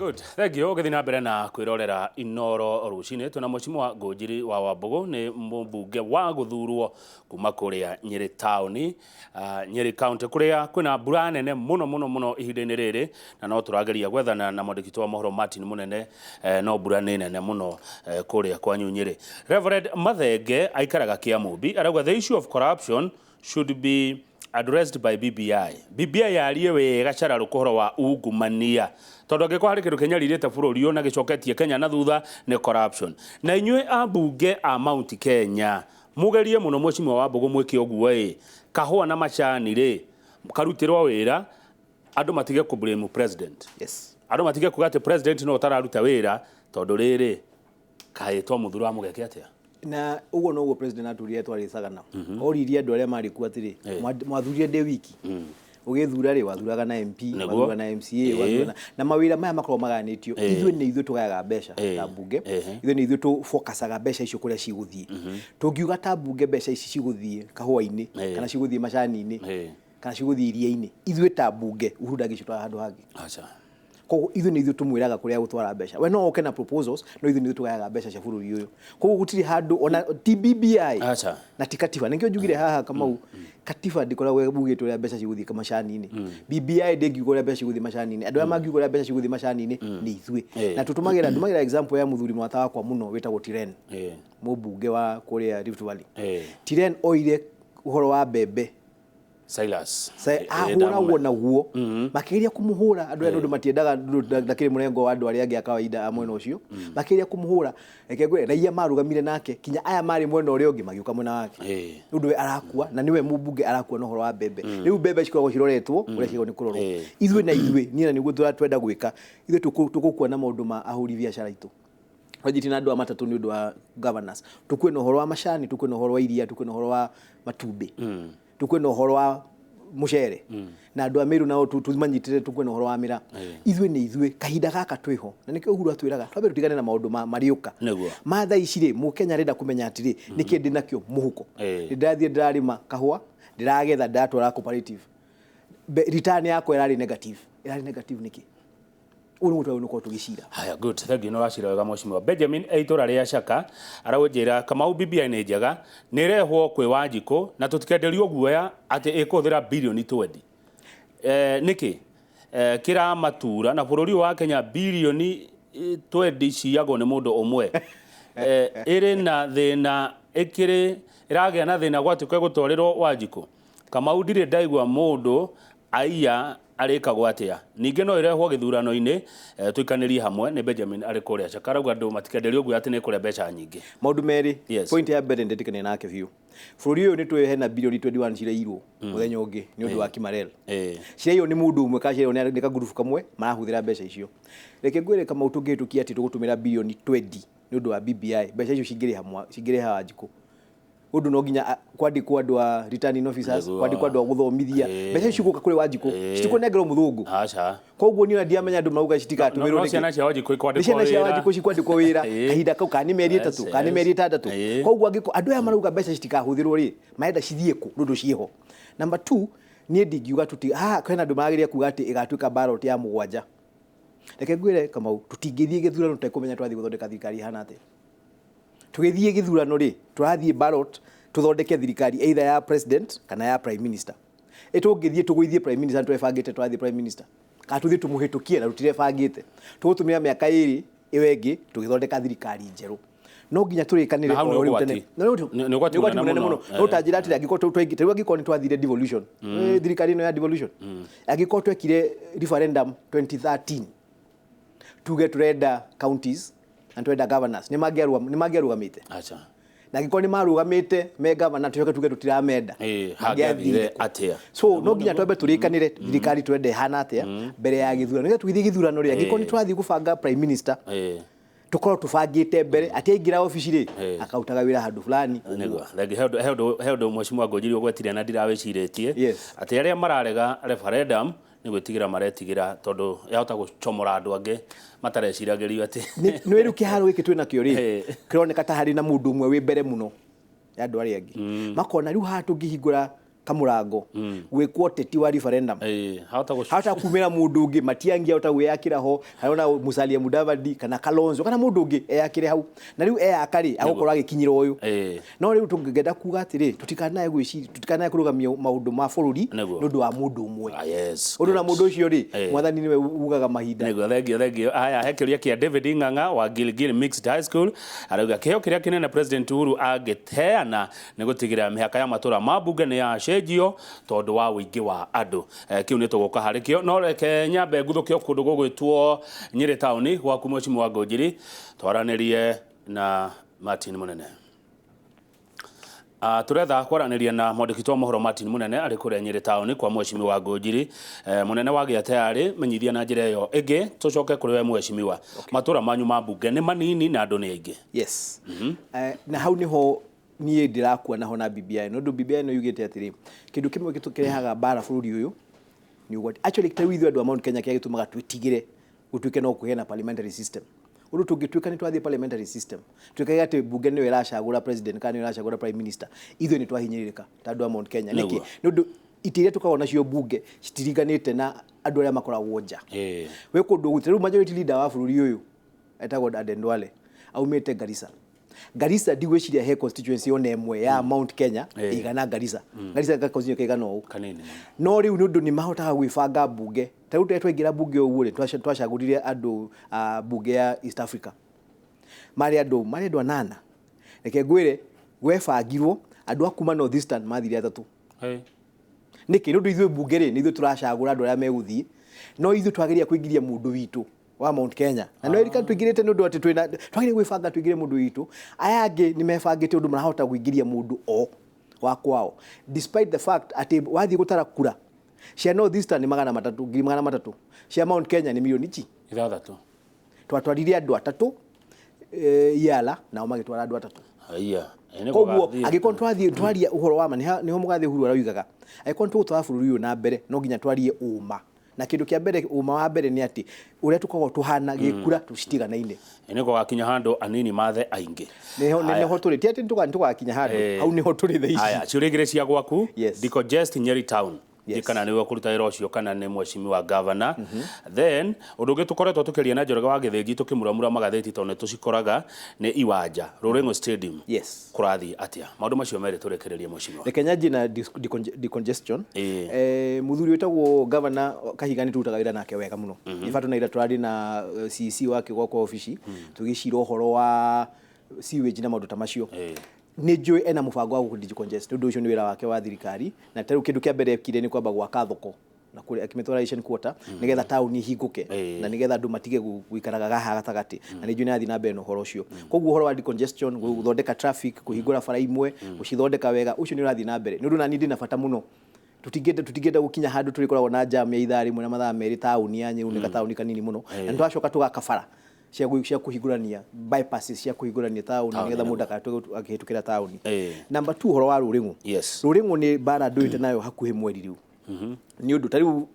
Good. Thank you. Ũgĩthiĩ na mbere na kwĩrorera Inoro rũcinĩ twĩna Mheshimiwa Ngũnjiri wa Wambũgũ, nĩ mũmbunge wa gũthurwo kuma kũrĩa Nyĩrĩ taũni, Nyĩrĩ county, kũrĩa kwĩna mbura nene mũno mũno mũno ihinda-inĩ rĩrĩ, na no tũrageria gwethana na mwandĩki witũ wa mohoro Martin Mũnene, no mbura nĩ nene mũno kũrĩa kwanyu Nyĩrĩ. Reverend Mathenge aikaraga Kĩamũmbi, arauga the issue of corruption should be addressed by BBI. BBI yarie wega cararũkũ ũhoro wa ungumania, tondũ angĩkorwo harĩ kĩndũ kĩnyarirĩte bũrũri ũyũ na gĩcoketie Kenya na thutha nĩ corruption. Na inyuĩ ambunge a Mount Kenya mũgerie mũno, Mheshimiwa Wambũgũ, mwĩke ũguo ĩ, kahũa na macani rĩ karutĩrwo wĩra, andũ matige kũ blame president. Andũ matige kuga atĩ president no ũtararuta wĩra, tondũ rĩrĩ kaĩ twamũthura mũgeke atĩa? Na ũguo noguo president atũrire twarĩcagana, oririe andũ arĩa marĩ kuo atĩrĩ, "Mwathurire ndĩ wiki?" Ũgĩthura rĩ, wathuraga na MP, wathuraga na MCA, wathuraga na mawĩra maya makoragwo magayanĩtio. Ithuĩ nĩ ithuĩ tũgayaga mbeca ta mbunge, ithuĩ nĩ ithuĩ tũfokacaga mbeca icio kũrĩa cigũthiĩ. Tũngiuga ta mbunge mbeca ici cigũthiĩ kahũa-inĩ kana cigũthiĩ macani-inĩ kana cigũthiĩ iria-inĩ, ithuĩ ta mbunge Uhuru ndangĩcitwara handũ hangĩ. Aca. Koguo ithuĩ nĩ ithuĩ tũmwĩraga kũrĩa gũtwara mbeca. We no oke na proposals, no ithuĩ nĩ ithuĩ tũgayaga mbeca cia bũrũri ũyũ. Koguo gũtirĩ handũ ona ti BBI Aca. na ti katiba. Nĩkĩo njugire haha, Kamau, katiba ndĩkoragwo ĩbugĩte ũrĩa mbeca cigũthiĩ macani-inĩ. BBI ndĩngiuga ũrĩa mbeca cigũthiĩ macani-inĩ. Andũ arĩa mangiuga ũrĩa mbeca cigũthiĩ macani-inĩ nĩ ithuĩ. Na tũtũmagĩra ndũmagĩra example ya mũthuri mwata wakwa mũno wĩtagwo Tiren, mũmbunge wa kũrĩa Rift Valley. Tiren oire ũhoro wa mbembe. Silas. Ahũragwo naguo, makĩgeria kũmũhũra andũ aya nĩ ũndũ matiendaga ndakĩrĩ mũrengo wa andũ arĩa angĩ a kawaida a mwena ũcio. Makĩgeria kũmũhũra, reke ngwĩre, raia marũgamire nake, kinya aya marĩ mwena ũrĩa ũngĩ magĩũka mwena wake. Nĩ ũndũ we arakua na nĩwe mũmbunge arakua na ũhoro wa mbembe. Rĩu mbembe cikoragwo ciroretwo ũrĩa ciagĩrĩirwo nĩ kũrorwo. Ithuĩ na ithuĩ niĩ na nĩguo twenda gwĩka, ithuĩ tũgũkua na maũndũ ma ahũri biacara aitũ, twanjĩtie na andũ a matatũ nĩ ũndũ wa governors, tũkue na ũhoro wa macani, tũkue na ũhoro wa iria, tũkue na ũhoro wa matumbĩ, tũkue na ũhoro wa mũcere, na andũ a Meru nao tũmanyitĩre, tũkue na ũhoro wa mĩraa. Ithuĩ nĩ ithuĩ kahinda gaka twĩho, na nĩkĩo Uhuru atwĩraga twambe tũtigane na maũndũ marĩũka. Ma thaa ici rĩ, mũkenya arenda kũmenya atĩrĩ, nĩkĩ ndĩ nakĩo mũhuko? Ndĩrathiĩ ndĩrarĩma kahũa, ndĩragetha, ndĩratwara cooperative. Return yakwa ĩrarĩ negative. Ĩrarĩ negative nĩkĩ? Ũyũ nĩguo twagĩrĩirwo nĩ gũkorwo tũgĩcira. Haya, good. Thank you. Nĩwacira wega, Mheshimiwa. Benjamin e itũra rĩa Shaka araũnjĩra, Kamau, BBI nĩ njega, nĩ ĩrehwo kwĩ Wanjikũ na tũtikenderio guoya atĩ ĩkũhũthĩra birioni 20. Nĩkĩ kĩramatura na bũrũri ũyũ wa Kenya birioni 20 ciyagwo nĩ mũndũ ũmwe? Ĩrĩ na thĩna, ĩkĩrĩ ĩragĩa na thĩna gwatuĩka gũtwarĩrwo Wanjikũ. Kamau, ndirĩ ndaigua mũndũ aiya arĩkagwo atĩa? Ningĩ no ĩrehwo gĩthurano-inĩ, tũikanĩrie hamwe. Nĩ Benjamin arĩ kũrĩa Chaka arauga andũ matikenderio guoya atĩ nĩ ĩkũrĩa mbeca nyingĩ. Maũndũ merĩ. Point ya mbere, ndetĩkania nake biũ. Bũrũri ũyũ nĩ tũĩ hena birioni 21 cirairwo mũthenya ũngĩ nĩ ũndũ wa Kimarel. Ciraiywo nĩ mũndũ ũmwe kana ciraiywo nĩ kagurubu kamwe marahũthĩra mbeca icio. Reke ngwĩre, Kamau, tũngĩhĩtũkia atĩ tũgũtũmĩra birioni 20 nĩ ũndũ wa BBI, mbeca icio cingĩrĩha Wanjikũ. Ũndũ no nginya kwandĩkwo andũ a returning officers, kwandĩkwo andũ a gũthomithia. Mbeca icio cigũka kũrĩ Wanjikũ, citikũnengerwo mũthũngũ. Aca. Koguo niĩ ona ndiramenya andũ marauga citigatũmĩrwo No nĩkĩ. Ciana cia Wanjikũ ikwandĩkwo Nĩ ciana cia wĩra. Wanjikũ cikwandĩkwo wĩra kahinda kau, kana nĩ mĩeri 3, kana nĩ mĩeri 6. Koguo angĩkorwo andũ aya marauga mbeca citikahũthĩrwo rĩ, marenda cithiĩ kũ nĩ ũndũ ciĩho? Number two, niĩ ndingiuga tũti haha hena andũ marageria kuga atĩ ĩgatuĩka ballot ya mũgwanja. Reke ngwĩre, Kamau, tũtingĩthiĩ gĩthurano tũtekũmenya tũrathiĩ gũthondeka thirikari ĩhana atĩa. Tũgĩthiĩ gĩthurano rĩ, tũrathiĩ ballot tũthondeke thirikari either ya president kana ya prime minister. Ĩ tũngĩthiĩ tũgũithie prime minister nĩtwebangĩte tũrathiĩ prime minister, kana tũthiĩ tũmũhĩtũkie na tũtirebangĩte, tũgũtũmĩra mĩaka 2 ĩyo ĩngĩ tũgĩthondeka thirikari njerũ. No nginya tũrĩkanĩre Na hau nĩ o rĩu ũgwati. tene. Na rĩu Nĩ ũgwati nĩ ũgwati mũnene mũnene mũno. mũno. No ta njĩra atĩrĩ, angĩkorwo rĩu angĩkorwo nĩ twathire devolution, thirikari ĩno ya devolution, angĩkorwo twekire referendum 2013 tuge turenda counties na turenda governors, nĩ mangĩarũgamĩte? Aca. Na angĩkorwo nĩ marũgamĩte me governor, tucoke tuge tũtiramenda, hangĩathire atĩa? So no nginya twambe tũrĩkanĩre thirikari twende ĩhana atĩa mbere ya gĩthurano, nĩgetha tũgĩthiĩ gĩthurano rĩ, angĩkorwo nĩ tũrathiĩ gũbanga prime minister, tũkorwo tũbangĩte mbere atĩ aingĩra obici rĩ, akarutaga wĩra handũ fulani. Nĩguo thengi. He ũndũ Mheshimiwa Ngũnjiri ũgwetire na ndirawĩcirĩtie, atĩ arĩa mararega referendum nĩ gwĩtigĩra maretigĩra tondũ yahota gũcomora andũ angĩ matareciragĩrio atĩ Nĩ rĩu kĩharo gĩkĩ twĩ nakĩo rĩ, kĩroneka ta harĩ na mũndũ ũmwe wĩ mbere mũno ya andũ arĩa angĩ, makona rĩu haha tũngĩhingũra Kamurango gwĩkwo ũteti wa referendum. Hahota hata kumĩra mũndũ ũngĩ Matiang'i ahota gwĩyakĩra ho, kana ona Musalia Mudavadi kana Kalonzo kana mũndũ ũngĩ eyakĩre hau, na rĩu eyaka rĩ, agũkorwo agĩkinyĩra ũyũ. No rĩu tũngĩenda kuga atĩrĩ, tũtikanae gwĩciria, tũtikanae kũrũgamia maũndũ ma bũrũri nĩ ũndũ wa mũndũ ũmwe. Ah, yes. Ũndũ na mũndũ ũcio rĩ, Mwathani nĩwe ugaga mahinda. Nĩguo, thengio, thengio. Haya, he kĩũria kĩa David Ng'ang'a wa Gilgil Mixed High School. Arauga kĩheo kĩrĩa kĩnene President Uhuru angĩteana nĩ gũtigĩrĩra mĩhaka ya matũra ma mbunge nĩ yacenjio tondũ wa ũingĩ wa andũ. Kĩu nĩ tũgũka harĩ kĩo, no reke nyambe nguthũkio kũndũ gũgwĩtwo Nyĩrĩ taũni gwaku Mheshimiwa Ngũnjiri, twaranĩrie na Martin Mũnene. Turetha kwaranĩria na mwandĩki wa mohoro Martin Munene arĩ kũrĩa Nyĩrĩ taũni kwa Mheshimiwa Ngũnjiri. Mũnene wagĩa tayarĩ menyithia na njĩra ĩyo ĩngĩ tũcoke kũrĩ we Mheshimiwa. Matũra manyu ma mbunge nĩ manini na andũ nĩ aingĩ. Yes. Na hau niho niĩ ndĩrakua naho na BBI, nĩ ũndũ BBI nĩ yugĩte atĩrĩ, kĩndũ kĩmwe kĩrehaga mbara bũrũri ũyũ nĩ ũgwati. Actually, ta rĩu ithuĩ andũ a Mount Kenya, kĩrĩa gĩtũmaga twĩtigĩre gũtuĩke no kũgĩe na parliamentary system, ũndũ tũngĩtuĩka nĩ twathiĩ parliamentary system, tuĩkage atĩ mbunge nĩyo ĩracagũra president kana nĩyo ĩracagũra prime minister, ithuĩ nĩ twahinyĩrĩrĩka ta andũ a Mount Kenya. Nĩkĩ? Nĩ ũndũ itĩ iria tũkoragwo nacio mbunge citiringanĩte na andũ arĩa makoragwo nja. Wĩ kũndũ gũtirĩ. Rĩu majority leader wa bũrũri ũyũ etagwo Aden Duale, aumĩte Garissa. Garissa ndigwĩciria he constituency ona ĩmwe ya Mount Kenya ĩigana Garissa. Garissa ga constituency kaigana ũũ. Kanini. No rĩu nĩ ũndũ nĩ mahotaga gwĩbanga mbunge, ta rĩu rĩrĩa twaingĩra mbunge ũguo rĩ, twacagũrire andũ a mbunge ya East Africa, marĩ andũ anana. Reke ngwĩre, gwebangirwo andũ a kuma North Eastern mathire atatũ. Nĩkĩ? Nĩ ũndũ ithuĩ mbunge rĩ, nĩ ithuĩ tũracagũra andũ arĩa megũthiĩ, no ithuĩ twageria kũingĩria mũndũ witũ wa Mount Kenya na no erika tũingĩrĩte, nĩ ũndũ atĩ twĩna twagĩrĩire gwĩbanga tũingĩre mũndũ witũ. Aya angĩ nĩ mebangĩte ũndũ marahota kũingĩria mũndũ o wa kwao, despite the fact atĩ wathiĩ gũtara kura cia North Eastern nĩ 300,000, 300,000, cia Mount Kenya nĩ milioni ici 6. Twatwarire andũ atatũ Yala, nao magĩtwara andũ atatũ. Haiya. Nĩ Koguo gũgathiĩ. Angĩkorwo twathiĩ twarie ũhoro wa ma, nĩho mũgathe Uhuru aroigaga, angĩkorwo tũgũtwara bũrũri ũyũ na mbere, no nginya twarie ũma, na kĩndũ kĩa mbere, ũma wa mbere nĩ atĩ ũrĩa tũkoragwo tũhana gĩkura tũcitiganaine. Nĩ gũgakinya handũ anini mathe aingĩ. Nĩho Haya. Nĩho tũrĩ, ti atĩ nĩtũgakinya handũ hau, nĩho tũrĩ thaa ici. Haya, ciũria igĩrĩ cia gwaku. Yes. Decongest Nyeri town. Yes. Kana nĩwe ũkũruta wĩra ũcio kana nĩ mheshimiwa governor? Then ũndũ ũngĩ tũkoretwo tũkĩaria na Njoroge wa Gĩthĩnji, tũkĩmuramura magathĩti tondũ nĩ tũcikoraga, nĩ iwanja Rũrĩng'o Stadium. Kũrathiĩ atĩa maũndũ macio merĩ tũrekererie, mheshimiwa? Reke nyanjie na decongestion. Mũthuri wĩtagwo governor Kahiga nĩ tũrutaga wĩra nake wega mũno. In fact, ona ira tũrarĩ na CEC wake gwakwa obici tũgĩcira ũhoro wa sewage na maũndũ ta macio. Nĩ njũĩ ena mũbango wa gũkũ decongest, nĩ ũndũ ũcio nĩ wĩra wake wa thirikari, na ta rĩu kĩndũ kĩa mbere ekire nĩ kwamba gwaka thoko na kũrĩa akĩmĩtwara Asian Quarter, nĩgetha taũni ĩhingũke na nĩgetha andũ matige gũikaraga haha gatagatĩ, na nĩ njũĩ nĩ arathiĩ na mbere na ũhoro ũcio. Koguo ũhoro wa decongestion, gũthondeka traffic, kũhingũra bara imwe, gũcithondeka wega, ũcio nĩ ũrathiĩ na mbere, nĩ ũndũ nani ndĩna bata mũno. Tũtingĩenda gũkinya handũ tũrĩkoragwo na jam ya ithaa rĩmwe na mathaa 2 taũni ya Nyĩrĩ. Nĩ gataũni kanini mũno, na nĩ tũracoka tũgaka bara cia kũhingũrania, bypasses cia kũhingũrania taũni, nĩgetha mũndũ akatue akĩhĩtũkĩra taũni. Number 2, ũhoro wa Rũrĩng'ũ. Rũrĩng'ũ nĩ mbara ndũĩte nayo hakuhĩ mweri rĩu, nĩ ũndũ ta rĩu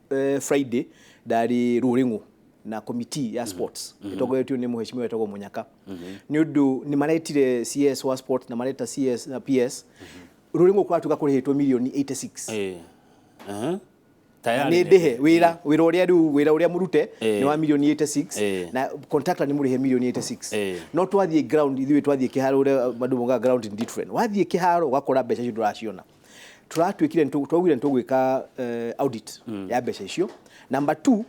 Friday ndarĩ Rũrĩng'ũ na committee ya sports ĩtongoretio nĩ mheshimiwa wetagwo Mũnyaka, nĩ ũndũ nĩ maretire CS wa sport na mareta CS na PS. Rũrĩng'ũ kũratuĩka kũrĩhĩtwo milioni 86. Tayari nĩ ndĩhe wĩra ũrĩa rĩu, wĩra ũrĩa mũrute nĩ wa milioni 86 na contractor nĩ mũrĩhe milioni 86. No twathiĩ ground, ithuĩ twathiĩ kĩharo, ũrĩa andũ maugaga ground is different, wathiĩ kĩharo ũgakora mbeca icio ndũraciona. Tũratuĩkire twaugire nĩ tũgwĩka audit ya mbeca icio. Number 2,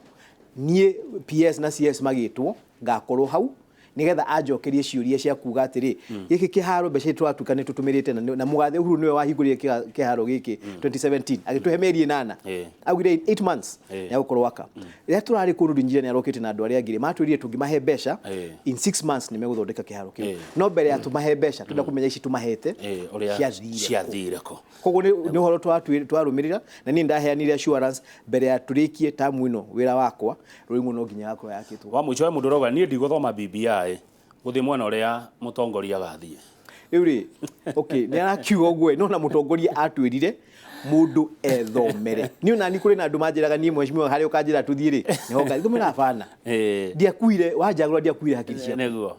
niĩ PS na CS magĩtwo ngakorwo hau nigetha anjokerie ciũria cia kuga atĩrĩ, gĩkĩ kĩharo mbeca ici tũratuĩka nĩ tũtũmĩrĩte, na mũgathe Uhuru nĩwe wahingũrire kĩharo gĩkĩ 2017, agĩtũhe mĩeri 8. Augire in 8 months nĩ agũkorwo aka. Rĩrĩa tũrarĩ kũndũ njira nĩ arokĩte na andũ arĩa angĩ rĩ, matwĩrire tũngĩmahe mbeca in 6 months nĩ megũthondeka kĩharo kĩu. No mbere ya tũmahe mbeca, tũrenda kũmenya ici tũmahete ũrĩa ciathire kũ. Ciathire kũ. Koguo nĩ ũhoro twarũmĩrĩra, na niĩ ndaheanire assurance mbere ya tũrĩkie tamu ĩno wĩra wakwa, Rũrĩng'ũ no nginya yakorwo yakĩtwo. Wa mũico, we mũndũ ũrauga niĩ ndigũthoma BBI gũthiĩ mwena ũrĩa mũtongoria agathiĩ. Rĩu rĩ, okay, nĩ arakiuga ũguo, no na mũtongoria atwĩrire mũndũ ethomere. Niĩ ona ni kũrĩ na andũ manjĩraga niĩ, mheshimiwa, harĩa ũkanjĩra tũthiĩ rĩ, nĩho ngathomera bana. Ndiakuire wanjagũra, ndiakuire hakiri ciakwa.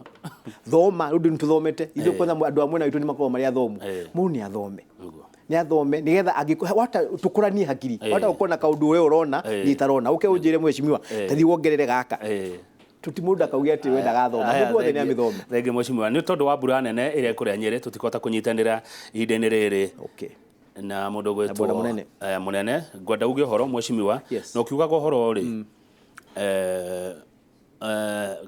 Thoma, rĩu nĩ tũthomete ithuĩ. Kwanza andũ a mwena witũ nĩ makoragwo marĩ athomu. Mũndũ nĩ athome. Nĩ athome nĩgetha angĩko wata tũkũranie hakiri, wata gũkorwo na kaũndũ we ũrona niĩ itarona, ũke ũnjĩre, mheshimiwa, tathi wongerere gaka. Tuti mũndũ akauge atĩ we ndagathoma, mũndũ wothe nĩ amĩthome. Thengi, mheshimiwa. Nĩ tondũ wa mbura nene ĩrĩa ĩkũrĩa Nyĩrĩ, tũtikũhota kũnyitanĩra ihinda-inĩ rĩrĩ na mũndũ bwana ũgwĩtwo Mũnene. Mũnene. Ngwenda uge ũhoro, mheshimiwa. Yes. Na ũkiugaga ũhoro rĩ,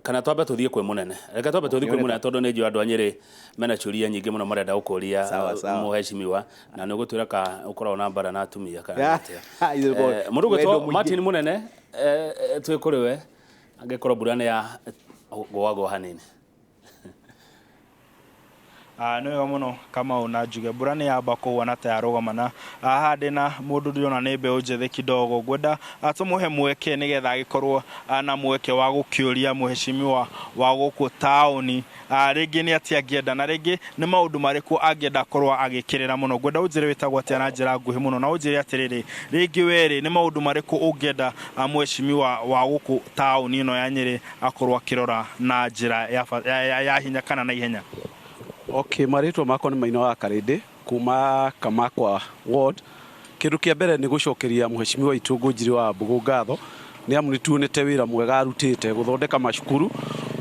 kana twambe tũthiĩ kwĩ mũnene? Reke twambe tũthiĩ kwĩ mũnene, tondũ nĩ njũĩ andũ a Nyĩrĩ mena ciũria nyingĩ mũno marenda gũkũria. Sawa, sawa. Mũheshimiwa, na nĩ ũgũtwĩra ka ũkoragwo na mbara na atumia kana atĩa. Ithuĩ Mũndũ wendo ũgwĩtwo mũingĩ. Martin Mũnene, twĩ kũrĩ we angĩkorwo mbura nĩ ya gũagwo hanini. Nĩ wega mũno, Kamau na Njuge. Mbura nĩ yamba kũgwa na ta yarũgama, na haha ndĩ na mũndũ ndĩrona nĩ mbeũ njĩthĩ kidogo. Ngwenda tũmũhe mweke nĩgetha agĩkorwo na mweke wa gũkĩũria mũheshimiwa wa gũkũ taũni rĩngĩ nĩ atĩa angĩenda na rĩngĩ nĩ maũndũ marĩkũ angĩenda akorwo agĩkĩrĩra mũno. Ngwenda ũnjĩre wĩtagwo atĩa na njĩra nguhĩ mũno, na ũnjĩre atĩrĩrĩ, rĩngĩ werĩ nĩ maũndũ marĩkũ ũngĩenda mũheshimiwa wa gũkũ taũni ĩno ya Nyĩrĩ akorwo akĩrora na njĩra ya hinya kana na ihenya. Okay, marĩtwa makwa nĩ Maina wa Karĩndĩ kuma Kamakwa ward. Kĩndũ kĩa mbere nĩ gũcokeria mũheshimiwa witũ Ngũnjiri wa Mbũgũ ngatho, nĩ amu nĩ tuonete wĩra mwega arutĩte gũthondeka macukuru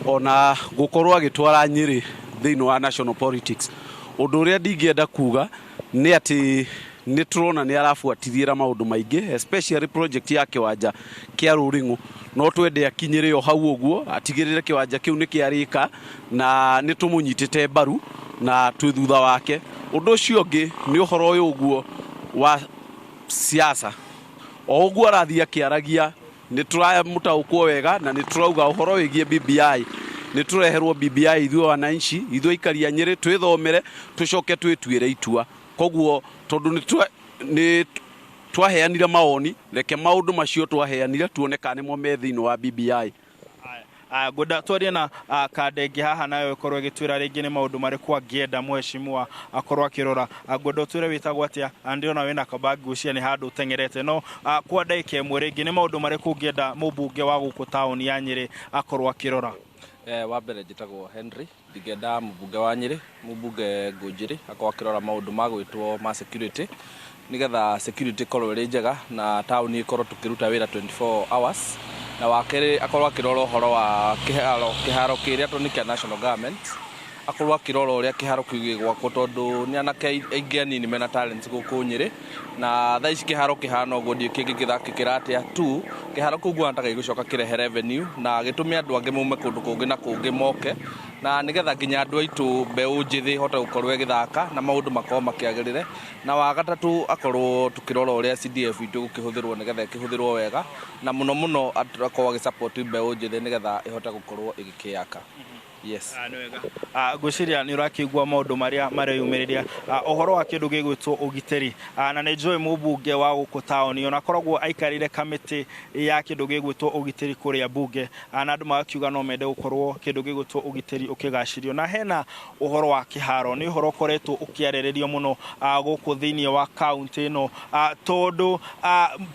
ona gũkorwo agĩtwara Nyĩrĩ thĩinĩ wa national politics. Ũndũ ũrĩa ndingĩenda kuga nĩ atĩ nĩ tũrona nĩ arabuatithĩra maũndũ maingĩ, especially project ya kĩwanja kĩa Rũring'o. No twende akinyĩre o hau ũguo, atigĩrĩre kĩwanja kĩu nĩ kĩarĩka, na nĩ tũmũnyitĩte mbaru na twĩ thutha wake. Ũndũ ũcio ũngĩ nĩ ũhoro ũyũ ũguo wa siasa, o ũguo arathiĩ akĩaragia nĩ tũramũtaũkwo wega, na nĩ tũrauga ũhoro wĩgiĩ BBI, nĩ tũreherwo BBI ithuĩ wananchi, ithuĩ aikari a Nyĩrĩ, twĩthomere tũcoke twĩtuĩre itua. Koguo tondũ nĩ twaheanire mawoni, reke maũndũ macio twaheanire tuone kana nĩmo me thĩinĩ wa BBI. Ngwenda twarie na kandenge haha, nayo ĩkorwo ĩgĩtwĩra rĩngĩ nĩ maũndũ marĩkũ angĩenda mũheshimiwa akorwo akĩrora. Ngwenda ũtwĩre wĩtagwo atĩa. Ndĩrona wĩna kabagi, ngwĩciria nĩ handũ ũteng'erete, no kwa ndagĩka 1 rĩngĩ nĩ maũndũ marĩkũ ũngĩenda mũmbunge wa gũkũ taũni ya Nyĩrĩ akorwo akĩrora? Wa mbere njĩtagwo Henry. Ndingĩenda mũmbunge wa Nyĩrĩ, mũmbunge Ngũnjĩrĩ, akorwo akĩrora maũndũ ma gwĩtwo ma security, nĩgetha security ĩkorwo ĩrĩ njega na taũni ĩkorwo tũkĩruta wĩra 24 hours. Na wa kerĩ, akorwo akĩrora ũhoro wa kĩharo, kĩharo kĩrĩa to nĩ kĩa national government, akorwo akĩrora ũrĩa kĩharo kĩu gĩgwakwo, tondũ nĩ anake aingĩ anini mena talents gũkũ Nyĩrĩ, na thaa ici kĩharo kĩhana ũguo ndiũĩ kĩngĩgĩthakĩkĩra atĩa tu. Kĩharo kĩu nguona ta gĩgũcoka kĩrehe revenue na gĩtũme andũ angĩ maume kũndũ kũngĩ na kũngĩ moke, na nĩgetha nginya andũ aitũ mbeũ njĩthĩ ĩhote gũkorwo ĩgĩthaka na maũndũ makorwo makĩagĩrĩre. Na wa gatatũ, akorwo tũkĩrora ũrĩa CDF itũ ĩgũkĩhũthĩrwo, nĩgetha ĩkĩhũthĩrwo wega, na mũno mũno akorwo agĩsupport mbeũ njĩthĩ nĩgetha ĩhote gũkorwo ĩgĩkĩaka. Yes. Nĩ wega. Ngwĩciria nĩ ũrakĩigua maũndũ marĩa mareyumĩrĩria, ũhoro wa kĩndũ gĩgwĩtwo ũgitĩri. Na nĩ njũĩ mũmbunge wa gũkũ taũni ona akoragwo aikarĩire kamĩtĩ ya kĩndũ gĩgwĩtwo ũgitĩri kũrĩa mbunge. Na andũ magakiuga no mende gũkorwo kĩndũ gĩgwĩtwo ũgitĩri ũkĩgacĩrio. Na hena ũhoro wa kĩharo, nĩ ũhoro ũkoretwo ũkĩarĩrĩrio mũno gũkũ thĩinĩ wa kaũntĩ ĩno, tondũ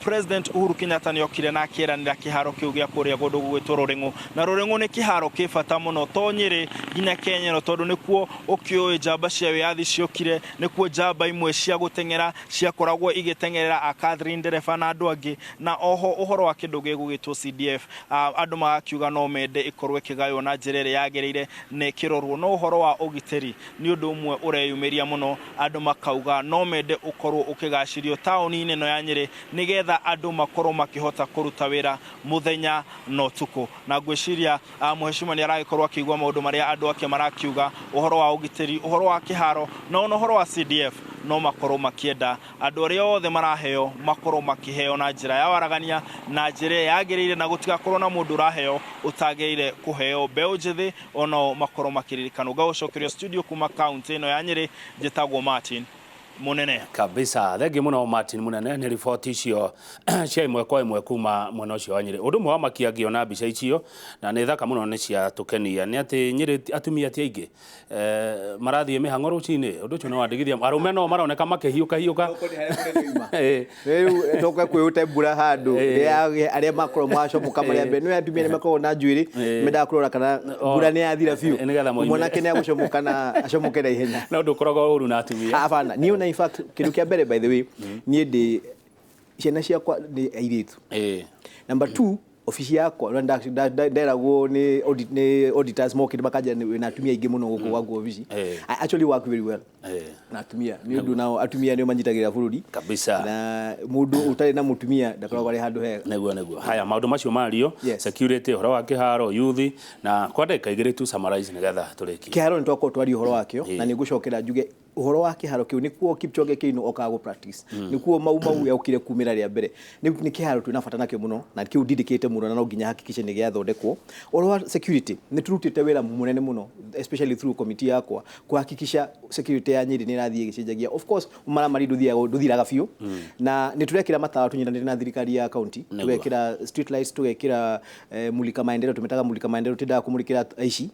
President Uhuru Kenyatta nĩ okire na akĩeranĩra kĩharo kĩu gĩa kũrĩa kũndũ gũgwĩtwo Rũrĩng'ũ. Na Rũrĩng'ũ nĩ kĩharo kĩ bata mũno to Nyĩrĩ nginya Kenya ĩno, tondũ nĩkuo ũkĩũĩ njamba cia wĩyathi ciokire, nĩkuo njamba imwe cia gũteng'era ciakoragwo igĩteng'erera a Catherine Ndereba na andũ angĩ. Na oho ũhoro wa kĩndũ gĩgũgĩtwo CDF, andũ magakiuga no mende ĩkorwo ĩkĩgaywo na njĩra ĩrĩa yagĩrĩire na ĩkĩrorwo. No ũhoro wa ũgitĩri nĩ ũndũ ũmwe ũreyumĩria mũno, andũ makauga no mende ũkorwo ũkĩgacĩrio taũni-inĩ ĩno ya Nyĩrĩ, nĩgetha andũ makorwo makĩhota kũruta wĩra mũthenya na ũtukũ. Na ngwĩciria mũheshimiwa nĩ aragĩkorwo akĩigua maũndũ marĩa andũ ake marakiuga, ũhoro wa ũgitĩri, ũhoro wa kĩharo, na ona ũhoro wa CDF. No makorwo makĩenda andũ arĩa othe maraheo makorwo makĩheo na njĩra ya waragania na njĩra ĩrĩa yagĩrĩire, na gũtigakorwo na mũndũ ũraheo ũtagĩrĩire kũheo. Mbeũ njĩthĩ onao makorwo makĩririkanwo. Ngagũcokeria studio kuma kaũntĩ ĩno ya Nyĩrĩ, njĩtagwo Martin Mũnene. Kabisa, thengi muno Martin Munene nĩ riboti icio cia ĩmwe kwa ĩmwe kuma mwena ũcio wa Nyĩrĩ. Ũndũ ũmwe wa makia ngĩona mbica icio, na nĩ thaka mũno, nĩ ciatũkenia, nĩ atĩ Nyĩrĩ atumia ti aingĩ marathiĩ mĩhang'o rũcinĩ. Ũndũ ũcio nĩ wandigithia, arũme no maroneka makĩhiũka hiũka. Rĩu toke kwĩũte mbura handũ arĩa makorwo macomoka marĩa mbere nĩ atumia nĩ makoragwo na njuĩrĩ, mendaga kũrora kana mbura nĩ yathira biũ. Nĩgetha moime. Mwanake nĩ agũcomoka na acomoke na ihenya. No ndũkoragwo ũru na atumia. Hapana, niĩ ona In fact, kĩndũ kĩa mbere, by the way, niĩ ndĩ ciana ciakwa nĩ airĩtu. Number two, obici yakwa nderagwo nĩ auditors mokĩte makanjĩra wĩna atumia aingĩ mũno gũkũ gwaku obici. I actually work very well na atumia, nĩ ũndũ nao atumia nĩo manyitagĩrĩra bũrũri. Kabisa. Na mũndũ ũtarĩ na mũtumia ndakoragwo arĩ handũ hega. Nĩguo haya maũndũ macio mario. Security, ũhoro wa kĩharo, youth, na kwa ndagĩka 2 tu summarize nĩgetha tũrĩkie. Kĩharo nĩ twakorwo twaria ũhoro wakĩo, na nĩ ngũcokera njuge ũhoro wa kĩharo kĩu nĩkuo Kipchoge Keino okaga gũ practice, nĩkuo Mau Mau yaukire kumĩra rĩa mbere. Nĩ kĩharo twĩna bata nakĩo mũno, na kĩu ndindĩkĩte mũno, na no nginya hakikishe nĩ gĩathondekwo. Ũhoro wa security, nĩ tũrutĩte wĩra mũnene mũno, especially through committee yakwa, kuhakikisha security ya Nyeri nĩ ĩrathiĩ ĩgĩcenjagia. Of course, ũmaramari ndũthiraga biũ, na nĩ tũrekĩra matawa tũnyitanĩire na thirikari ya county. Tũgekĩra street lights, tũgekĩra mulika maendeleo, tũmetaga mulika maendeleo, twendaga kũmũrĩkĩra aici,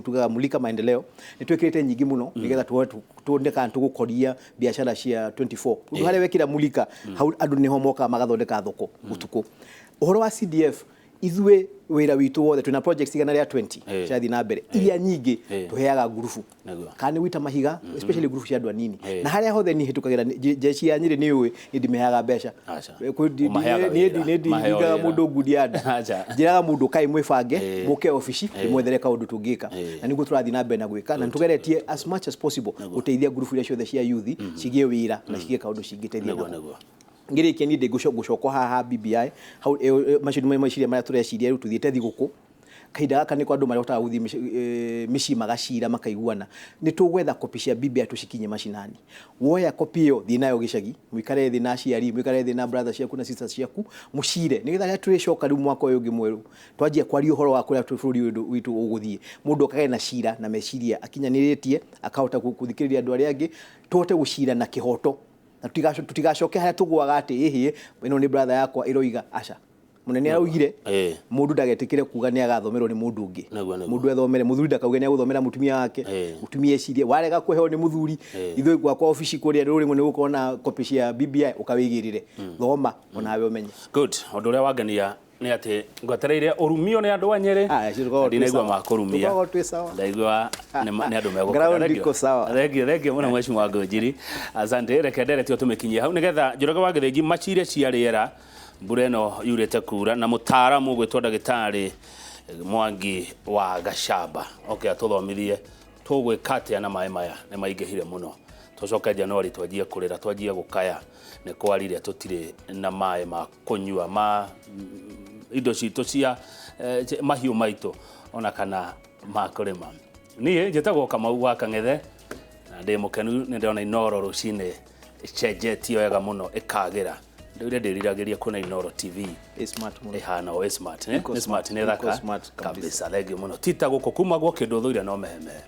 tugaga mulika maendeleo. Nĩ twĩkĩrĩte nyingĩ mũno nĩgetha tuone kana tũgũkoria biacara cia 24 ũndũ harĩa wekĩra mulika hau andũ nĩho mokaga magathondeka thoko ũtukũ. Ũhoro wa CDF, ithuĩ wĩra witũ wothe twĩna projects 120 cirathiĩ na mbere, iria nyingĩ tũheaga ngurubu kana nĩ gwita mahiga, especially ngurubu cia andũ anini. Na harĩa hothe niĩ hĩtũkagĩra jeshi ya Nyĩrĩ nĩ ũĩ niĩ ndimeheaga mbeca. Ũmaheaga Niĩ wĩra. niĩ Maheo ndingaga wĩra. mũndũ ngundi ya nda. Njĩraga mũndũ kaĩ mwĩbange, mũke obici ndĩmwethere kaũndũ tũngĩka, na nĩguo tũrathiĩ na mbere na gwĩka, na nĩtũgeretie as much as possible gũteithia ngurubu iria ciothe cia youth cigĩe wĩra na cigĩe kaũndũ cingĩteithia nako. Ngĩrĩkia, niĩ ndĩ ngũcokwo haha BBI hau, macio nĩmo meciria marĩa tũreciria rĩu tũthiĩte thigũkũ. Kahinda gaka nĩko andũ marĩhotaga gũthiĩ mĩciĩ magacira makaiguana. Nĩ tũgwetha kopi cia BBI tũcikinye macinani. Woya kopi ĩyo, thiĩ nayo gĩcagi, mũikare thĩ na aciari, mũikare thĩ na brother ciaku na sisters ciaku, mũcire nĩgetha rĩrĩa tũrĩcoka rĩu mwaka ũyũ ũngĩ mwerũ twanjia kwaria ũhoro wa kũrĩa bũrũri ũyũ witũ ũgũthiĩ, mũndũ okage na cira na meciria akinyanĩrĩtie, akahota gũthikĩrĩria andũ arĩa angĩ, tũhote gũcira na kĩhoto, na tũtigacoke harĩa tũgũaga atĩ ĩhĩ ĩno nĩ brother yakwa ĩroiga aca mũnene araugire. Mũndũ ndagetĩkĩre kuga nĩ agathomerwo nĩ mũndũ ũngĩ. Nĩguo, nĩguo. Mũndũ ethomere, mũthuri ndakauge nĩ agũthomera mũtumia wake. Mũtumia ecirie warega kũheo nĩ mũthuri. Ithuĩ gwakwa obici kũrĩa rũrĩmwe nĩ gũkorwo na kopi cia BBI, ũkawĩgĩrĩre, thoma onawe ũmenye. Good. Ũndũ ũrĩa wangenia nĩ atĩ ngwetereire ũrumio nĩ andũ a Nyĩrĩ. Ah, acio tũkoragwo twĩ Ndinaigua sawa. makũrumia. Tũkoragwo twĩ sawa. Ndaigua nĩ andũ megũkena. Ground Thank you. iko sawa. Thank you, thank you mũno, Mheshimiwa Ngũnjiri, asante. Reke nderetio tũmĩkinyie hau nĩgetha Njoroge wa Gĩthĩnji macire cia rĩera, mbura ĩno yurĩte kura, na mũtaaramu ũgwĩtwo ndagĩtarĩ Mwangi wa Gacamba oke atũthomithie tũgwĩka atĩa na maĩ maya nĩ maingĩhire mũno. Tũcoke Januari twanjie kũrĩra, twanjie gũkaya nĩ kwarire tũtirĩ na maĩ ma kũnyua, ma indo citũ cia mahiũ maitũ ona kana ma kũrĩma. Niĩ njĩtagwo Kamau wa Kang'ethe na ndĩ mũkenu nĩ ndĩrona Inooro rũcinĩ ĩcenjetio wega mũno ĩkagĩra. Ndũire ndĩriragĩria kuona Inooro TV Ĩ smart mũno. ĩhana o ĩ smart, eh? Iko Nĩ smart, nĩ iko thaka smart kabisa. Kabisa. Thengiũ mũno. Tita gũkũ kumagwo kĩndũ ũthũire no mehemehe.